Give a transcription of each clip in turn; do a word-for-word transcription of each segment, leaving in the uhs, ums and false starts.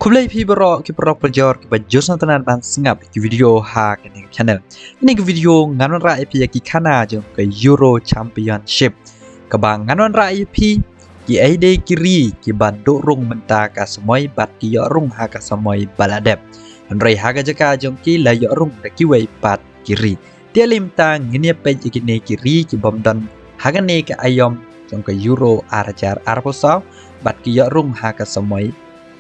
Khublei phi baroh ki paralok parajor kiba ju sngewtynnat ban sngap ki video ha kane ka channel. Kane ka video ngan wanrah ïa phi ïa ki khana jong ka Euro Championship, kaba ngan wanrah ïa phi ki ei dei ki ri kiba duh rung mynta ka samoi bad ki ïoh rung ha ka samoi ba la dep. Hynrei ha ka jaka jong ki la ïoh rung da kiwei pat ki ri. Te mynta ngin ïa peit ïa kine ki ri ki bym don ha kane ka aiom jong ka Euro ar hajar arphew saw bad ki ïoh rung ha ka samoi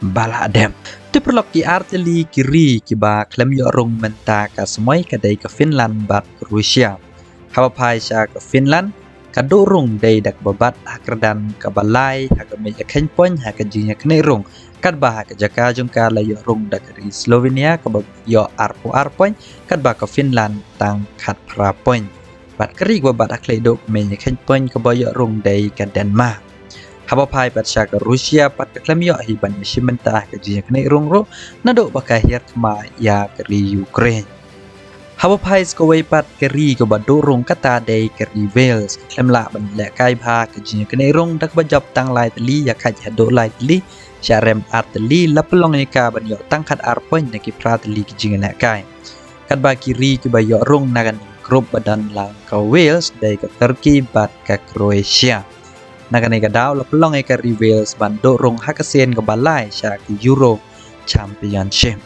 ba la dep. Te paralok, ki artylli ki ri kiba khlem ïoh rung mynta ka samoi ka dei ka Finland bad Croatia. Haba phai sha ka Finland, ka duh rung dei da kaba bat ha ka kyrdan kaba lai ha ka mei ïakheiñ point ha ka jingïaknieh rung, katba ha ka jaka jong ka la ïoh rung da ka ri Slovenia kaba ïoh arphew ar point, katba ka Finland tang khatphra point. Bad ka ri kaba bat ha ka leit duh ka mei ïakheiñ point kaba ïoh rung dei ka Denmark. Haba phai pat sha ka Croatia pat ka khlem ïoh hi ban ïashim bynta ha ka jingïaknieh rung ruh, naduh ba ka hiar thma ïa ka ri Ukraine. Haba phai sa kawei pat ka ri kaba duh rung kata dei ka ri Wales, ka khlem lah ban lehkai bha ka jingïaknieh rung da kaba jop tang lai tylli ïakhait haduh lai tylli, sha rem ar tylli, la pynlong ïa ka ban ïoh tang khatar point na ki phra tylli ki jingïalehkai. Katba ki ri kiba ïoh rung na kane ka group ba don lang ka Wales dei ka Turkey bad ka Croatia. Na kane ka daw la pynlong ïa ka ri Wales ban duh rung ha ka sien kaba lai sha ka Euro Championship.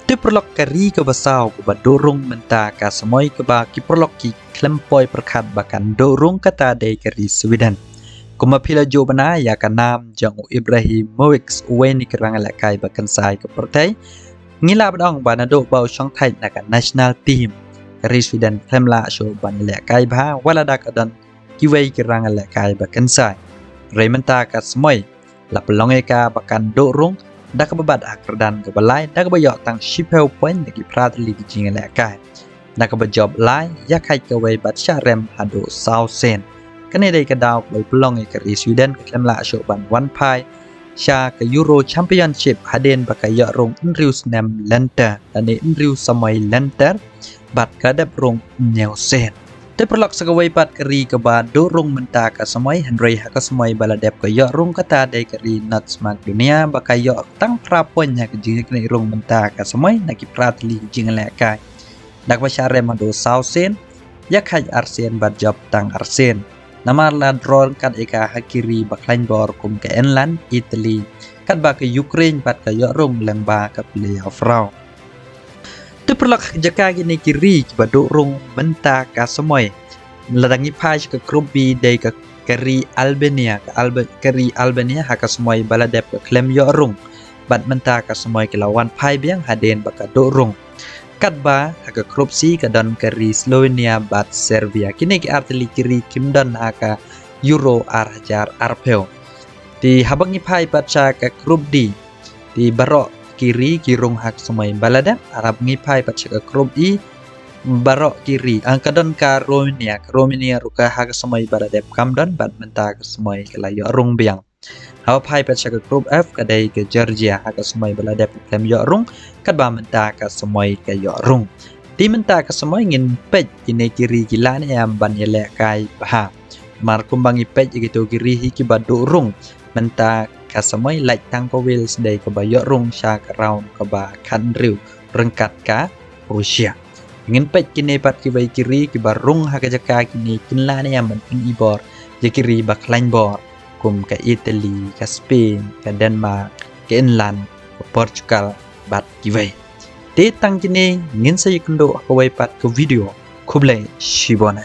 Te paralok, ka ri kaba saw kaba duh rung mynta ka samoi kaba ki paralok ki khlem poi pyrkhat ba kan duh rung kata dei ka ri Sweden. Kumba phi la ju bna ïa ka nam jong u Ibrahimovic, uwei na ki rangïalehkai ba kynsai ka pyrthei, ngi lah ban ong ba naduh ba u shong thait na ka national team, ka ri Sweden khlem lah shuh ban lehkai bha wat la da ka don kiwei ki rangïalehkai ba kynsai. Hynrei mynta ka samoi la pynlong ïa ka ba kan duh rung da kaba bat ha ka kyrdan kaba lai da kaba ïoh tang shiphew point na ki phra tylli ki jingïalehkai, da kaba jop lai, ïakhait kawei bad shah rem haduh saw sien. Kane dei ka daw kaba la pynlong ïa ka ri Sweden ka khlem lah shuh ban wan phai sha ka Euro Championship hadien ba ka ïoh rung hynriew snem lynter lane hynriew samoi lynter bad ka dep rung hynñiew sien. Te paralok, sa kawei pat ka ri kaba duh rung mynta ka samoi hynrei ha ka samoi ba la dep ka ïoh rung kata dei ka ri North Macedonia ba ka ïoh tang phra point ha ka jingïaknieh rung mynta ka samoi na ki phra tylli ki jingïalehkai, da kaba shah rem haduh saw sien, ïakhait ar sien bad jop tang ar sien. Namar la draw ryngkat ïa ka ha ki ri ba khlaiñ bor kum ka England, Italy, katba ka Ukraine pat ka ïoh rung lyngba ka playoff round. Te paralok, jaka kine ki ri kiba duh rung mynta ka samoi, lada ngi phai sha ka group B dei ka, ka ri Albania, ka Alba-, ka ri Albania ha ka samoi ba la dep ka khlem ïoh rung bad mynta ka samoi ka la wan phai biang hadien ba ka duh rung. Katba ha ka group C ka don ka ri Slovenia bad Serbia. Kine ki artylli ki ri kim don ha ka Euro ar hajar arphew. Te haba ngi phai pat sha ka group D, te baroh ki ri ki rung ha ka samoi ba la dep. Haba ngi phai pat sha ka group E, baroh ki ri, ah, ka don ka Romania, ka Romania ruh ka ha ka samoi ba la dep kam don bad mynta ka samoi ka la ïoh rung biang. Haba phai pat sha ka group F ka dei ka Georgia, ha ka samoi ba la dep ka khlem ïoh rung, katba mynta ka samoi ka ïoh rung. Te mynta ka samoi ngin peit kine ki ri ki lah ne em ban ïalehkai bha. Namar kumba ngi peit ïa kito ki ri hi kiba duh rung mynta ka samoi, lait tang ka Wales dei kaba ïoh rung sha ka round kaba khathynriew ryngkat ka Croatia. Ngin peit kine pat kiwei ki ri kiba rung ha ka jaka kine kin lah ne em ban pyn-i bor ïa ki ri ba khlaiñ bor kum ka Italy, ka Spain, ka Denmark, ka England, ka Portugal bad kiwei. Te tang kine, ngin sa ïakynduh ha kawei pat ka video. Khublei shibun.